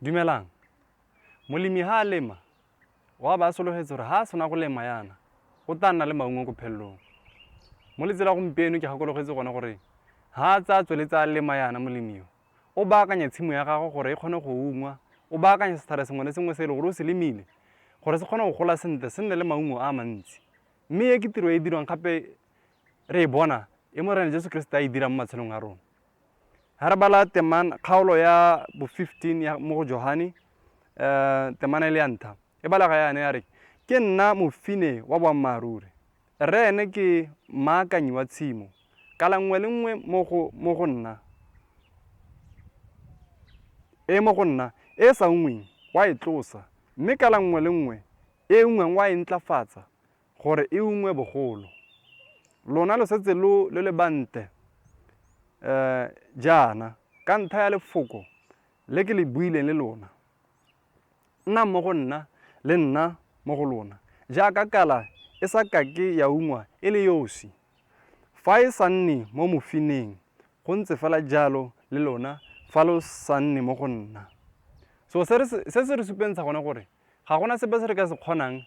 Dumelang. Molemi ha a lema, wa ba a sologetse gore ha a sena go lema yana, go tla nna le maungo ko phelelong. Mo letsela gompieno ke gakologetse gone gore ha a tsaya tsweletse a lema yana molemi yo, o baakanya tshimo ya gagwe gore e kgone go ungwa, o baakanya setlhare sengwe le sengwe se e le gore o se lemile gore se kgone go gola sentle se nne le maungo a mantsi. Mme e ke tiro e e dirwang gape re e bona e Morena Jesu Keresete a e dirang mo matshelong a rona. Ga re bala temana kgaolo ya bo 15 ya mo go Johane temana e le ya ntlha e balega yana ya re ke nna mofine wa boammaaruri rre ene ke mmaakanyi wa tshimo kala nngwe le nngwe mo go nna e mo go nna e sa ungweng wa e tlosa mme kala nngwe le nngwe e ungwang wa e ntlafatsa gore e ungwe bogolo. Lona lo setse lo le bantle jaana ka ntlha ya lefoko le ke le buileng le lona. Nnang mo go nna, le nna mo go lona. Jaaka kala e sa kake ya ungwa e le yosi, fa e sa nne mo mofineng, go ntse fela jalo le lona fa lo sa nne mo go nna. So se se re supentsha gone gore Ga gona sepe se re ka se kgonang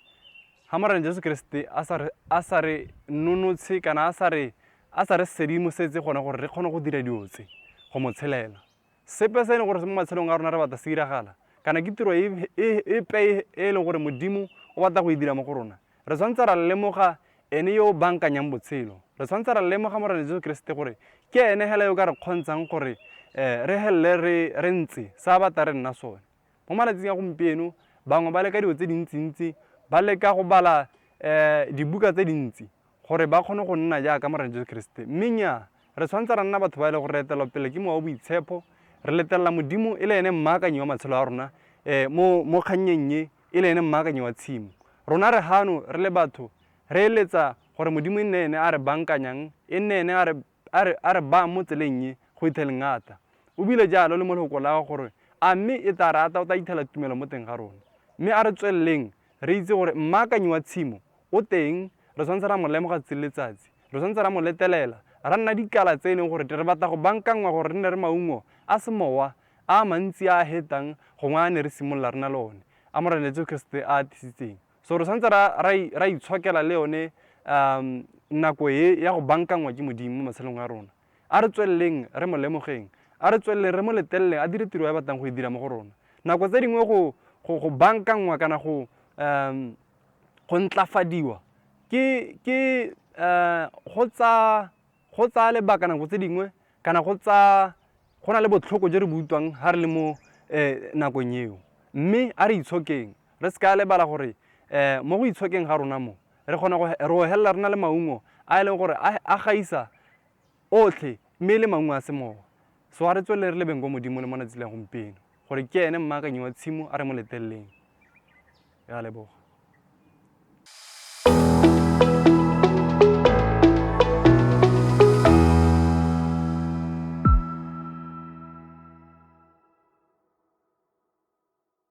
ga Morena Jesu Keresete a sa re nonotshe kana a sa re a sa re sedimosetse gone gore re kgone go dira dilo tse go mo tshelela. Sepe se e leng gore se mo matshelong a rona re batla se iragala kana ke tiro epe e e leng gore Modimo o batla go e dira mo go rona, re tshwanetse ra lemoga ene yo o bankanyang botshelo. Re tshwanetse ra lemoga Morena Jesu Keresete gore ke ene hela yo o ka re kgontshang gore re helele re ntse se a batla re nna sone. Mo malatsing a gompieno bangwe ba leka dilo tse dintsintsi, ba leka go bala dibuka tse dintsi gore ba kgone go nna jaaka Morena Jesu Keresete. Mme nnyaa, re tshwanetse ra nna batho ba e leng gore re etelelwa pele ke Mowa o Boitshepo, re letelela Modimo e le ene mmaakanyi wa matshelo a rona mo kgannyeng e, e le ene mmaakanyi wa tshimo. Rona re hano re le batho re eletsa gore Modimo e nne ene a re bankanyang, e nne ene a re A re, a re bayang mo tseleng e, go ithel ngata. O buile jalo le mo Lehoko la Gagwe gore, a mme e tla rata o tla ithela tumelo mo teng ga rona. Mme a re tsweleleng re itse gore mmaakanyi wa tshimo o teng, re tshwanetse ra mo lemoga tsatsi le letsatsi. Re tshwanetse ra mo letelela, ra nna dikala tse e leng gore re batla go bankanngwa gore re nne re maungo a semowa a a mantsi a a hetang gongwe a ne re simolola re na le one, a Morena Jesu Keresete a a tlisitseng. So re tshwanetse ra itshokela le yone nako e ya go bankangwa ke Modimo mo matshelong a rona. A re tsweleleng re mo lemogeng, a re tsweleleng re mo leteleleng a dire tiro e a batlang go e dira mo go rona. Nako tse dingwe go bankangwa kana go go ntlafadiwa ke go tsaya lebaka nako tse dingwe kana go tsaya go na le botlhoko jo re bo utlwang ga re le mo nakong eo. Mme a re itshokeng, re se ka lebala gore mo go itshokeng ga rona mo, re kgona go re helela re na le maungo a e leng gore a gaisa otlhe mme e le maungo a semowa. So a re tswelele re lebeng ko Modimo le mo letsatsing la gompieno gore ke ene mmaakanyi wa tshimo a re mo leteleleng. Re a leboga.